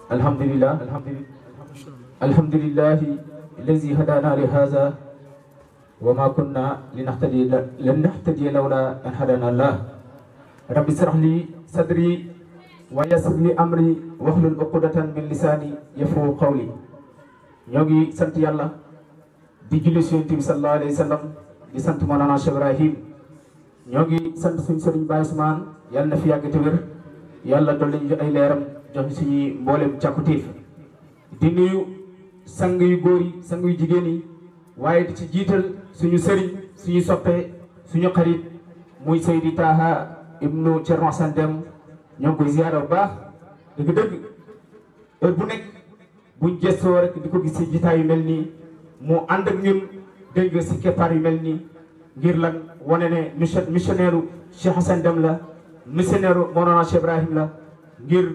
alhamdulillah alhamdulillahi allazi hadana li hadha wa ma kunna linahtadiya lawla an hadana Allah rabbi israh li sadri wa yassir li amri wahlul uqdatan min lisani yafqahu qawli. ñoo ngi sant yàlla di julli ci Yonent bi sallallahu alayhi wa sallam di sant Mawlana Cheikh Ibrahim. ñoo ngi sant suñu sëriñ Baye Ousmane yàlla na fi yàgg te wér yàlla dolli ñu ay leeram jox suñuy mboolem càkkutéef di nuyu sang yu góor yi sang yu jigéen yi waaye di ci jiital suñu sëriñ suñu soppe suñu xarit muy Seydi Taha ibnu Thierno Assane Dème ñoo ngi koy ziyaara bu baax dëgg-dëgg heure bu nekk buñ gëstoo rek di ko gis ci jitaay yu mel nii mu ànd ak ñun dégg nga ci keppaar yu mel nii ngir lan wane ne missionnaire Cheikh Assane Dème la missionnaire Mawlana Cheikh Ibrahim la ngir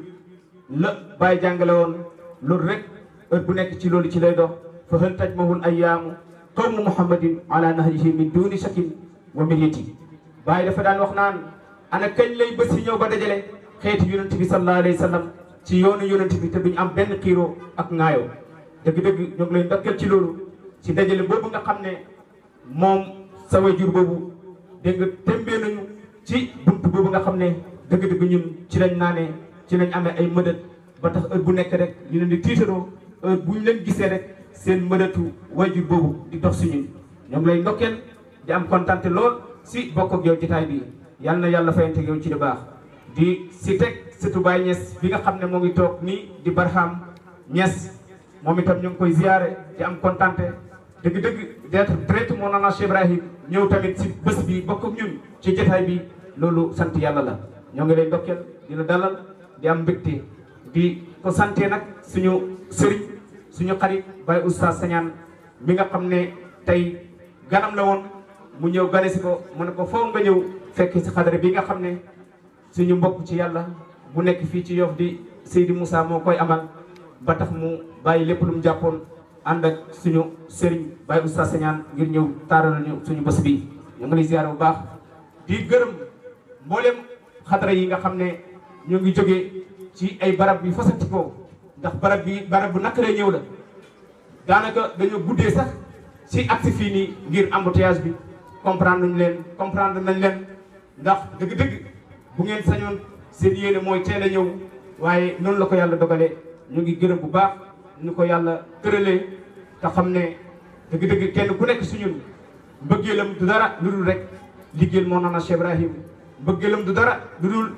la bàyyi jàngale woon loolu rek heure bu nekk ci loolu ci lay dox fa hal tajmahul ayyaamu qawmu muhammadin ala nahjihi min duni shakin wa miryati. bàyyi dafa daan wax naan ana kañ lay bés yi ñëw ba dajale xeeti yonent bi sallallahu alayhi wa sallam ci yoonu yonent bi te duñ am benn xiiroo ak ŋaayoo. dëgg-dëgg ñoo ngi lay ndokkeel ci loolu ci dajale boobu nga xam ne moom sa wajur boobu dégg nga tembee nañu ci buntu boobu nga xam ne dëgg-dëgg ñun ci lañ naanee ci lañ amee ay mëdët ba tax heure bu nekk rek ñu leen di tiitaroo heure bu ñu leen gisee rek seen mëdëtu wajur boobu di dox si ñun. ñoo ngi lay ndokkeel di am kontante lool si bokk ak yow jotaay bi yal na yàlla fayante yow ci lu baax. di si teg surtout Baye Niass bi nga xam ne moo ngi toog nii di Barham Niass moom itam ñu ngi koy ziyaare di am kontante dëgg-dëgg d'être direct Mawlana Cheikh Ibrahim ñëw tamit si bés bi bokk ak ñun ci jotaay bi loolu sant yàlla la. ñoo ngi lay ndokkeel di la dalal di am mbégte di ko sante nag suñu sëriñ suñu xarit Baye Oustaz Sagnane mi nga xam ne tey ganam la woon mu ñëw gane si ko mu ne ko foo nga ñëw fekk si xadara bi nga xam ne suñu mbokk ci yàlla bu nekk fii ci Yoff di Seydi Moussa moo koy amal ba tax mu bàyyi lépp lu mu jàppoon ànd ak suñu sëriñ Baye Oustaz Sagnane ngir ñëw taaral ñu suñu bés bi. ñu ngi lay ziar bu baax di gërëm mboolem xadara yi nga xam ne ñoo ngi jógee ci ay barab bi fasanti ko ndax barab bu nakkaree ñëw la daanaka dañoo guddee sax ci agsi fii nii ngir embouteillage bi comprendre nañ leen ndax dëgg-dëgg bu ngeen sañoon seen yéene mooy teel a ñëw waaye noonu la ko yàlla dogalee. ñu ngi gërëm bu baax ñu ko yàlla tëralee te xam ne dëgg-dëgg kenn ku nekk suñun mbëggeelam du dara lu dul rek liggéeyal Mawlana Cheikh Ibrahim mbëggeelam du dara lu dul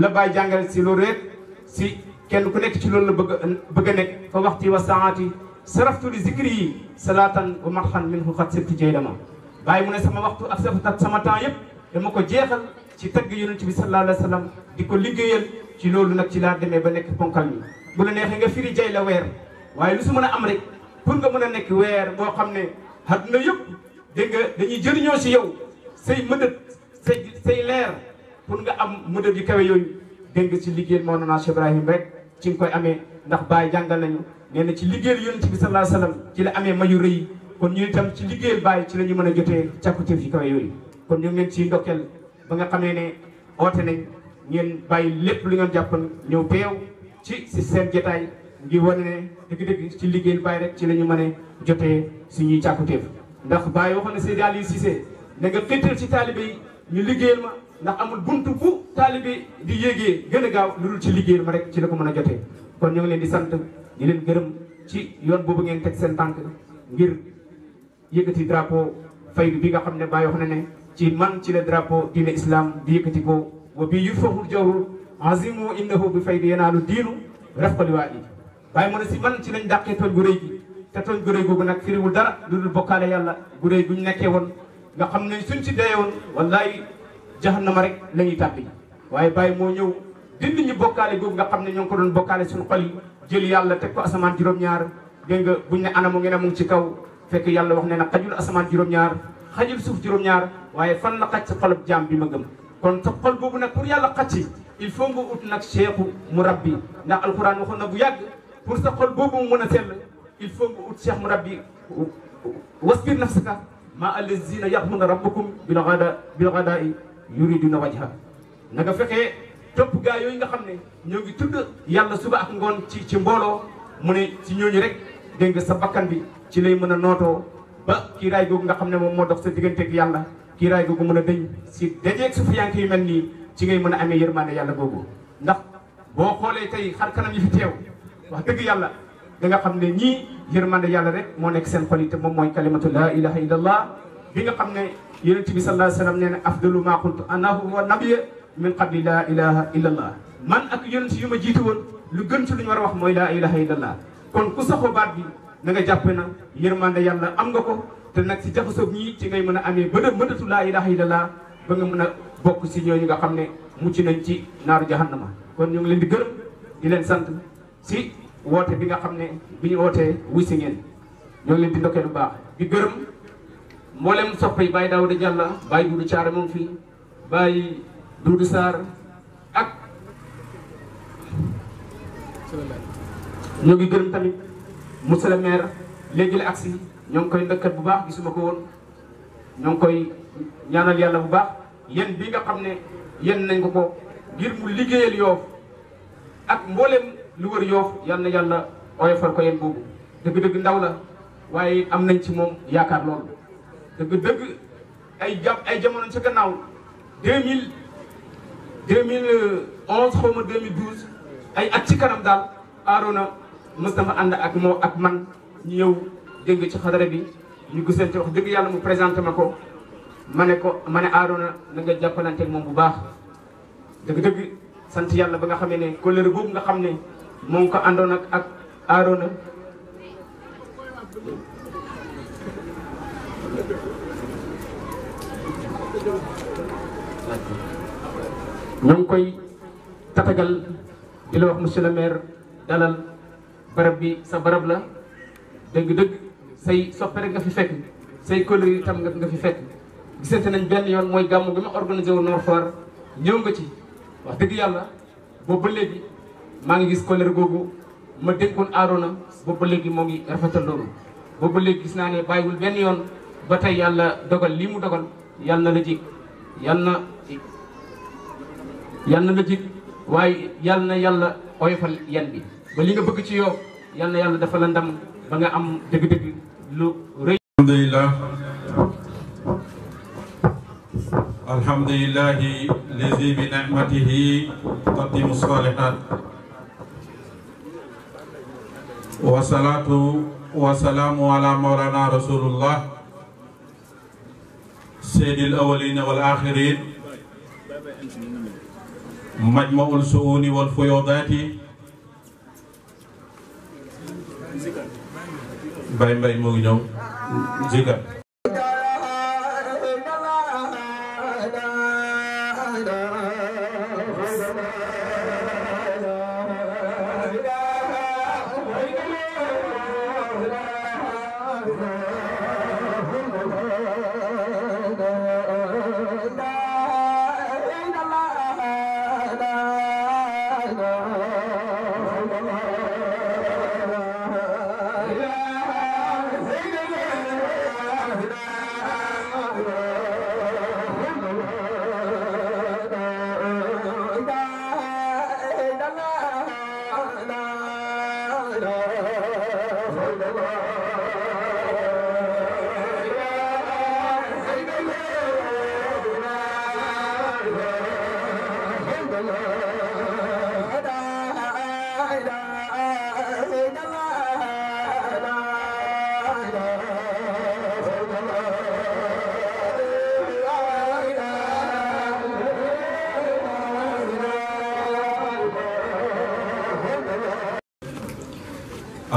la bàyyi jàngale si loolu rek si kenn ku nekk ci loolu la bëgg a nekk fa waxti wa saati saraftu li zikri yi salaatan wa marxan minhu xat sirti jaydama bàyyi mu ne sama waxtu ak sama temps yëpp dama ko jeexal ci tagg yonent bi sallallahu alayhi wa sallam di ko liggéeyal ci loolu nag ci laa demee ba nekk ponkal mi bu la neexee nga firi jay la weer waaye lu su mën a am rek pour nga mën a nekk weer boo xam ne àdduna yëpp dégg nga dañuy jëriñoo si yow say mëdët say leer pour nga am mëdët yu kawe yooyu dégg nga ci liggéeyal Mawlana Cheikh Ibrahim rek ci nga koy amee ndax Baye jàngal nañu nee na ci liggéeyal yonent bi sallallahu alayhi wa sallam ci la amee mayu rëy kon ñu itam ci liggéeyal Baye ci la ñu mën a jotee càkkutéef yi kawe yooyu kon ñu ngi leen ciy ndokkeel ba nga xamee ne oote nañ ngeen bàyyi lépp lu ngeen jàppan ñëw teew ci seen jotaay ngir wane ne dëgg-dëgg ci liggéeyal Baye rek ci la ñu mën a jotee suñuy càkkutéef ndax Baye waxoon na Seydi Aliou Cissé ne nga xittal ci taalibe yi ñu liggéeyal ma ndax amul buntu bu taalibe di yéegee gën a gaaw lu dul ci liggéeyal ma rek ci la ko mën a jotee kon ñu ngi leen di sant di leen gërëm ci yoon boobu ngeen teg seen tànk ngir yëkkati drapeau faydu bi nga xam ne Baye wax na ne ci man ci la drapeau diine islam di yëkkati ko wa bi yurfahul jawru azimu innahu bi faydu yanaalu diinu rafqali waa yi Baye mu ne si man ci lañ dàqee tooñ gu rëy gi te tooñ gu rëy googu nag firiwul dara lu dul bokkaale yàlla gu rëy guñ nekkee woon nga xam ne suñ ci dee woon wallahi jahannama rek la ñuy tàbbi waaye Baye moo ñëw dindi ñu bokkaale googu nga xam ne ñoo ngi ko doon bokkaale suñu xol yi jël yàlla teg ko asamaan juróom-ñaar dégg nga buñ ne anamu ngeen a mu ngi ci kaw fekk yàlla wax ne na xajul asamaan juróom-ñaar xajul suuf juróom-ñaar waaye fan la xaj sa xolub jaam bi ma gëm kon sa xol boobu nag pour yàlla xaj ci il faut nga ut nag cheikhu murabbi ndax alquran waxoon na bu yàgg pour sa xol boobu mu mën a sell il faut nga ut cheikh murabbi wasbir nafsaka ma allazina yaxmuna rabbakum bil ghadaai yuriduna wajha na nga fexee topp gaa yooyu nga xam ne ñoo ngi tudd yàlla suba ak ngoon ci mbooloo mu ne ci ñooñu rek dégg nga sa bakkan bi ci lay mën a nootoo ba kiiraay googu nga xam ne moom moo dox sa digganteeg yàlla kiiraay googu mën a dëñ si dajeeg sufiyanke yu mel nii ci ngay mën a amee yërmande yàlla googu. ndax boo xoolee tey xar kanam yi fi teew wax dëgg yàlla da nga xam ne ñii yërmande yàlla rek moo nekk seen xol yi te moom mooy kalimatu laa ilaha illallah bi nga xam ne yonent bi sallallahu alayhi wa sallam nee na afdalu ma qultu ana wa nabiyya min qabli laa ilaha illallah man ak yonent yu ma jiitu woon lu gën ci lu ñu war a wax mooy laa ilaha illallah. kon ku saxoo baat bi na nga jàppe na yërmande yàlla am nga ko te nag si jaxasoog ñii ci ngay mën a amee mënatu laa ilaha illallah ba nga mën a bokk si ñooñu nga xam ne mucc nañ ci naaru jahannama. kon ñu ngi leen di gërëm di leen sant si woote bi nga xam ne bi ñu wootee wuy si ngeen ñoo ngi leen di ndokkee lu baax di gërëm mboolem soppay Baye Daouda Diallo Baye Doudou Thiaré moom fii Baye Doudou Sarr ak ñoo ngi gërëm tamit monsieur le maire léegi la agsi ñoo ngi koy ndëkkat bu baax gisuma ko woon ñoo ngi koy ñaanal yàlla bu baax yéen bi nga xam ne yéen nañ ko ngir mu liggéeyal Yoff ak mboolem lu wër Yoff yal na yàlla oyofal ko yéen boobu dëgg-dëgg ndaw la waaye am nañ ci moom yaakaar loolu dëgg-dëgg ay jamono ci gannaaw 2011 xaw ma 2012 ay at ci kanam daal Arona mës na ma ànd ak moo ak man ñu ñëw dégg ci xadara bi ñu gisante wax dëgg yàlla mu présenté ma ko ma ne Arona na nga jàppalante ak moom bu baax dëgg-dëgg sant yàlla ba nga xamee ne kóllëre boobu nga xam ne moo ngi ko àndoon ak Arona ñoo ngi koy tatagal di la wax monsieur le maire dalal barab bi sa barab la dëgg-dëgg say soppe rek nga fi fekk say kóllëre itam nga fi fekk gisante nañ benn yoon mooy gàmmu gi ma organisé wu Nord Foire ñëw nga ci wax dëgg yàlla boobu ba léegi maa ngi gis kóllëre googu ma dénkoon Arona boobu ba léegi moo ngi rafetal loolu boobu ba léegi gis naa ne bàyyiwul benn yoon ba tey yàlla dogal lii mu dogal yàlla na la jig yàlla na la jig waaye yàlla na yàlla oyofal yan bi ba li nga bëgg ci Yoff yàlla na yàlla dafa la ndam ba nga am dëgg-dëgg lu rëy. alhamdulillahi lazi bi ni'matihi tatimu salihat wa salatu wa salamu ala mawlana rasulullah sayyidil awwalin wal akhirin majma'ul su'uni wal fuyudati mbay moo ngi ñëw zikar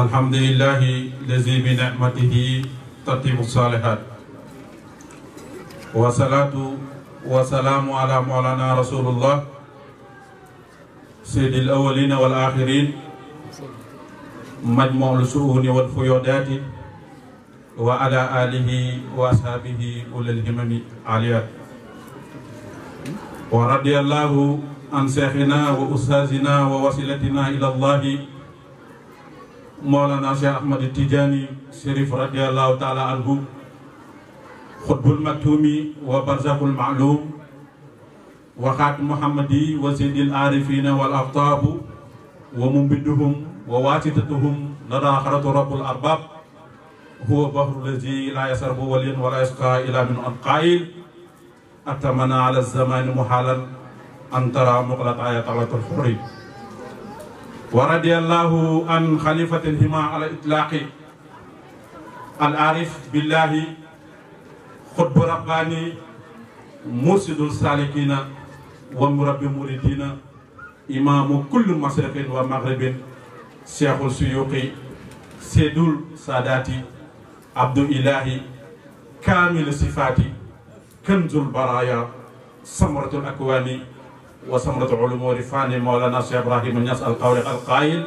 alhamdulillahi lazi bi ni'matihi tatimu salihat wa salatu wa salamu ala mawlana rasulullah sayyidil awwalin wal akhirin majmu'ul su'uni wal fuyudati wa ala alihi wa ashabihi ulil himami aliyat wa radiyallahu an shaykhina wa ustazina wa wasilatina ila allahi Mawlana Cheikh Ahmad Tidiane Chérif radiyallahu ta'ala anhu xutbul maktumi wa barzakul ma'lum وخاتم محمدي وسيد العارفين والأقطاب ومنبدهم وواسطتهم لدى آخرة رب الأرباب هو بحر الذي لا يسرب وليا ولا يسقى إلى من قائل أتمنى على الزمان محالا أن ترى مقلة آية على الحري. ورضي الله عن خليفة الهما على إطلاق العارف بالله خطب رباني مرشد السالكين ومربي المريدين إمام كل مشرق ومغرب شيخ السيوق سيد السادات عبد الإله كامل الصفات كنز البرايا سمرة الأكوان وسمرة علوم ورفان مولانا شيخ إبراهيم الناس القول القائل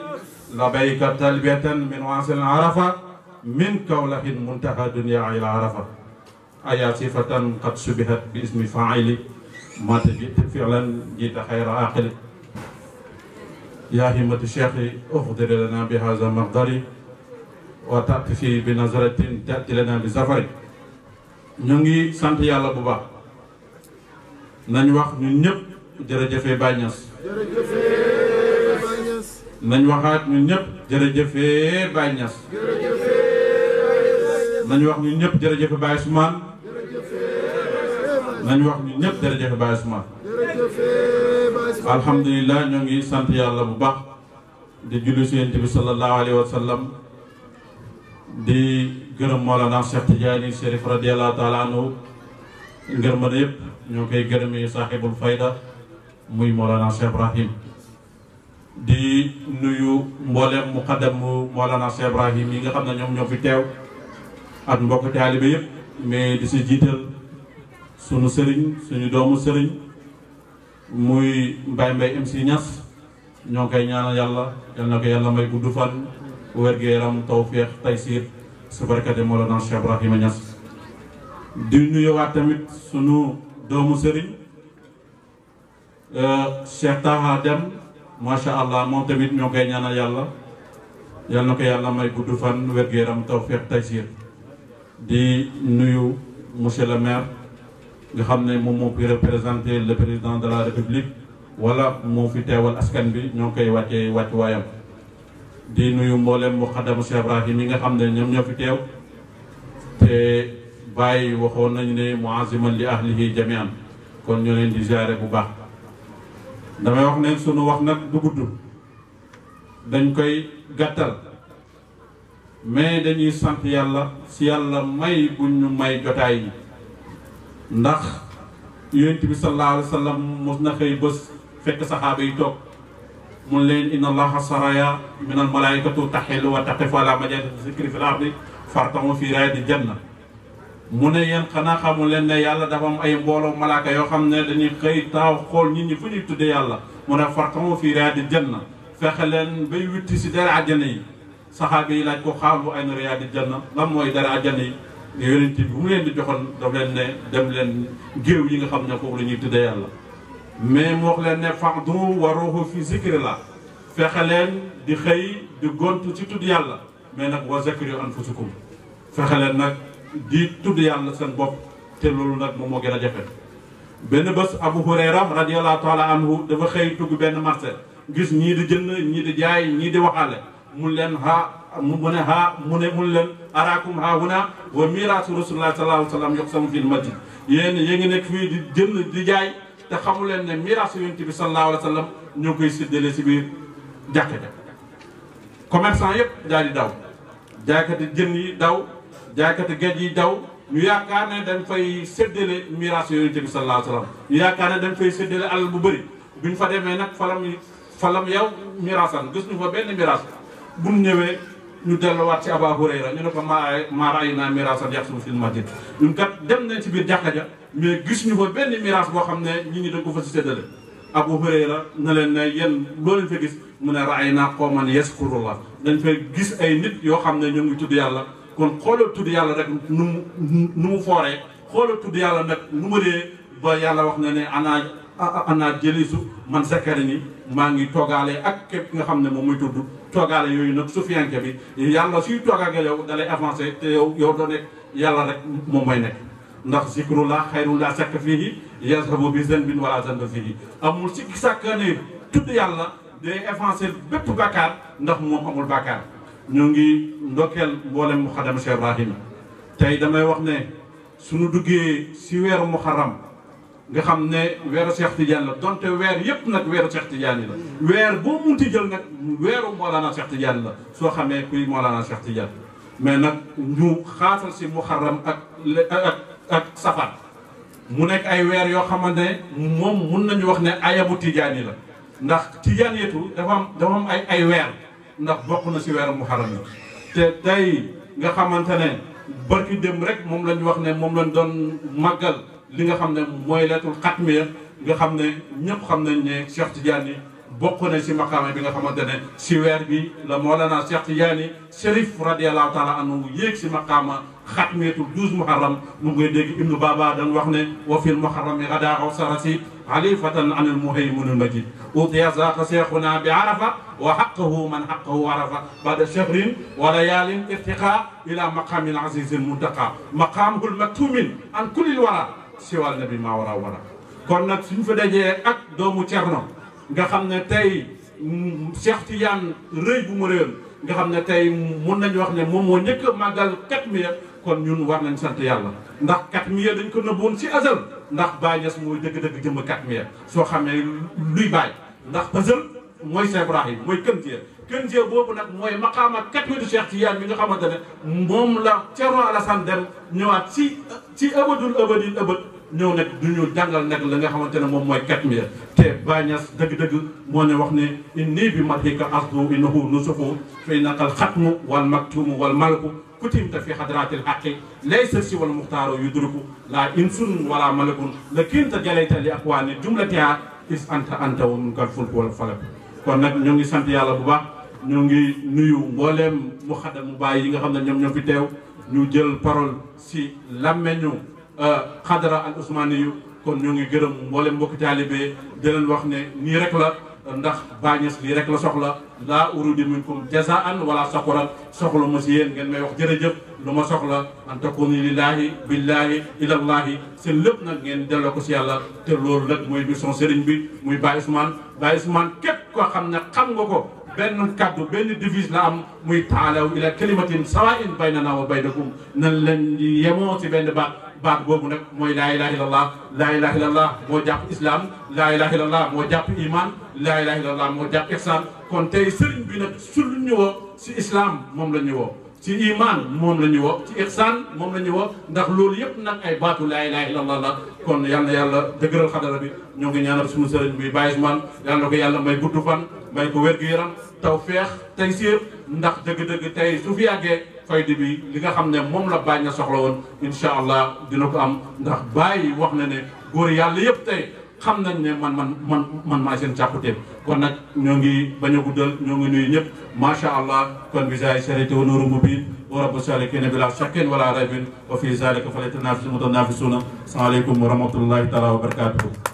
لبيك تلبية من واصل عرفة من كوله منتهى دنيا إلى عرفة أيا صفة قد شبهت باسم فاعل ما تجد فعلا جيت خير عاقل يا همة الشيخ أخضر لنا بهذا المقدار وتأتي بنظرة تأتي لنا بزفر نيغي سانت يالا بو باخ ناني واخ ñun ñep jërëjëfé Baye Niass nañ waxaat ñun ñep jërëjëfé Baye Niass nañ wax ñun ñep jërëjëfé Baye Ousmane nañ wax ñun ñep jërëjëfé Baye Ousmane alhamdulillah ñoo ngi sant yàlla bu baax di julli ci Yonent bi sallallahu alayhi wa sallam di gërëm Mawlana Cheikh Tidiane Chérif radiyallahu ta'ala anhu ngërëm ma yëpp ñoo koy gërëmee sahibul fayda muy Mawlana Cheikh Ibrahim di nuyu mboolem muqaddam Mawlana Cheikh Ibrahim yi nga xam ne ñoom ñoo fi teew ak mbokk taalibe yëpp mais di si jiital sunu sëriñ suñu doomu sëriñ muy Mbaye MC Niass ñoo koy ñaanal yàlla yal na ko yàlla may gudd fan wér-gu-yaram tawfeex taysir su barkate Mawlana Cheikh Ibrahima Niass di nuyuwaat tamit sunu doomu sëriñ Cheikh Taha Dem macha allah moom tamit ñoo koy ñaanal yàlla yal na ko yàlla may gudd fan wér-gu-yaram tawfeex taysir di nuyu monsieur le maire nga xam ne moom moo fi représenté le président de la république wala moo fi teewal askan bi ñoo koy wàccee wàccuwaayam di nuyu mboolem muqaddamu Cheikh Ibrahim yi nga xam ne ñoom ñoo fi teew te bàyyi waxoon nañu ne muaziman li ahlihi jamian kon ñoo leen di ziare bu baax damay wax ne sunu wax nag du gudd dañ koy gàttal mais dañuy sant yàlla si yàlla may bu ñu may jotaay yi ndax yonent bi sallallahu alayhi wa sallam mos na xëy bés fekk saxaaba yi toog mun leen inna allaha saraya min al malaikatu taxilu wa taqifu ala majaalisi zikri fil ardi fartamu fi raadi janna mu ne yéen xanaa xamul leen ne yàlla dafa am ay mbooloo malaaka yoo xam ne dañuy xëy taaw xool nit ñi fu ñuy tuddee yàlla mu ne fartamu fi raadi janna fexe leen bay witti si dara àjjana yi saxaaba yi laaj ko xaalu ay na raadi janna lan mooy dara àjjana yi yonent bi bu mu leen di joxoon daf leen ne dem leen géew yi nga xam ne foofu la ñuy tuddee yàlla mais mu wax leen ne fa'du wa ruuhu fi zikrillah fexe leen di xëy di gontu ci tudd yàlla mais nag wa zakkiru anfusakum fexe leen nag di tudd yàlla seen bopp te loolu nag moom moo gën a jafe. benn bés Abu Hurayra radiyallahu taala anhu dafa xëy tugg benn marché gis ñii di jënd ñii di jaay ñii di waxaale mun leen mu leen araakum ha huna wa miraasu rasulullah sallallahu alayhi wa sallam yuqsamu fil masjid yéen ngi nekk fii di jënd di jaay te xamu leen ne miraasu yonent bi sallallahu alayhi wa sallam ñoo koy séddale si biir jàkka ja commerçant yëpp daal di daw jaaykati jën yi daw jaaykati géej yi daw ñu yaakaar ne dañ fay séddale miraasu yonent bi sallallahu alayhi wa sallam ñu yaakaar ne dañ fay séddale alal bu bëri bu ñu fa demee nag falam yow miraasan gis ñu fa benn miraas bu ñu ñëwee ñu delluwaat ci Abu Hurayra ñu ne ko maa ra'aynaa miraasan yaxsulu fil masjid ñun kat dem nañ ci biir jàkka ja mais gis ñu fa benn miraas boo xam ne ñi dañ ko fa si séddale Abu Hurayra na leen ne yéen loo leen fa gis mu ne ra'aynaa qawman yazkurullah dañ fay gis ay nit yoo xam ne ñu ngi tudd yàlla kon xoolal tudd yàlla rek nu mu fooree xoolal tudd yàlla nag nu mu dee ba yàlla wax na ne ana jëlisu man zakkari ni maa ngi toogaale ak képp nga xam ne moom muy tudd toogaale yooyu nag sufiyanke bi yàlla suy toogaage yow dalay avancé te yow doo nekk yàlla rek moom mooy nekk ndax zikrullah xayrun la sakka fihi yazhabu bi zanbin wala zanba fihi amul ci sàkkane tudd yàlla day effacer bépp bàkkaar ndax moom amul bàkkaar. ñu ngi ndokkeel mboolem muxaddam Cheikh Ibrahim tey damay wax ne suñu duggee si weeru muharram nga xam ne weeru Cheikh Tidiane la donte weer yëpp nag weeru Cheikh Tidiane yi la weer boo munti jël nag weeru Mawlana Cheikh Tidiane la soo xamee kuy Mawlana Cheikh Tidiane mais nag ñu xaatal si muharram ak safar mu nekk ay weer yoo xamante ne moom mun nañu wax ne ayabu Tidiane yi la ndax Tidiane yetu dafa am ay weer ndax bokk na si weeru muharram yi te tey nga xamante ne barki dem rek moom lañ wax ne moom lañ doon màggal li nga xam ne mooy leetul xatmiya nga xam ne ñëpp xam nañ ne Cheikh Tidiane bokk na si maqaama bi nga xamante ne si weer bi la Mawlana Cheikh Tidiane Chérif radiyallahu taala anhu yéeg si maqaama xatmiyatul 12 muharram mu ngay dégg Ibnu Baba dañ wax ne wa fil muharrami gada aw sarasi alifatan an al muhayminul majid utiya zaqa cheikhuna bi arafa wa haqqahu man haqqahu arafa bada shahrin wa layalin irtiqa ila maqamin azizil muntaqa maqamul maktumin an kullil wara siwal nabi ma wara wara kon nag suñu fa dajee ak doomu Cerno nga xam ne tey Cheikh Tidiane rëy bu mu réyoon nga xam ne tey mun nañu wax ne moom moo njëkk a màggal katmiya kon ñun war nañ sant yàlla ndax katmiya dañ ko nëbboon si azal ndax Baay Ñas mooy dëgg-dëgg jëmm katmiya soo xamee luy baay ndax azal mooy Cheikh Ibrahim mooy këntiya boobu nag mooy maqaama katmiyatu Cheikh Tidiane bi nga xamante ne moom la Cerno Alassane dem ñëwaat ci ëbadul ëbadil ëbad ñëw nag du ñu jàngal nag la nga xamante ne moom mooy katmiya te Baay Ñas dëgg-dëgg moo ne wax ne inni bi madhika asdu innahu nusufu fa innaka al xatmu wal maktumu wal malku kutimta fi hadratil haqqi laysa si wal muxtaaru yudriku la insun wala malakun la kinta jalayta li aqwaani jumlatiha is anta wa munkal fulku wal falak kon nag ñoo ngi sant yàlla bu baax ñoo ngi nuyu mbooleem muxaddam mu bàyyi yi nga xam ne ñoom ñoo fi teew ñu jël parole si làmmeñu xadara al usmani yu kon ñoo ngi gërëm mbooleem mbokki taalibe di leen wax ne nii rek la ndax Baay Ñas lii rek la soxla laa uridi minkum jazaan wala sakuran soxla ma si yéen ngeen may wax jërëjëf lu ma soxla an takuni lillahi billahi ilallahi seen lépp nag ngeen delloo ko si yàlla te loolu nag mooy mission sëriñ bi muy Baay Ousmane képp koo xam ne xam nga ko benn kaddu benn devise la am muy taalaw ila kalimatin sawaa'in baynana wa baynakum nan leen yemoo si benn baat boobu nag mooy laa ilaha illallah laa ilaha illallah moo jàpp islam laa ilaha illallah moo jàpp iman laa ilaha illallah moo jàpp ihsan kon tey sëriñ bi nag sul ñu woo si islam moom la ñu woo ci iman moom la ñu woo ci ihsan moom la ñu woo ndax loolu yëpp nag ay baatu laa ilaha illallah la kon yal na yàlla dëgëral xadara bi ñoo ngi ñaanal suñu sëriñ bi Baay Ousmane yal na ko yàlla may gudd fan may ko wér-gu-yaram tawfeex taysiir ndax dëgg-dëgg tey su fi yàggee fayda bi li nga xam ne moom la Baay Ñas soxla woon incha allah dina ko am ndax Baay wax na ne góor yàlla yëpp tey xam nañ ne man maa seen càpputeem kon nag ñoo ngi bañ a guddal ñoo ngi nuyu ñëpp macha allah kon bi zaay sarité wa nuuru mubiin wa rabbu saalikiina bilaa shakkin wala raybin wa fii zaalika falyatanaafasi l-mutanaafisuuna asalaamaaleykum wa rahmatullahi taala wa barakaatuhu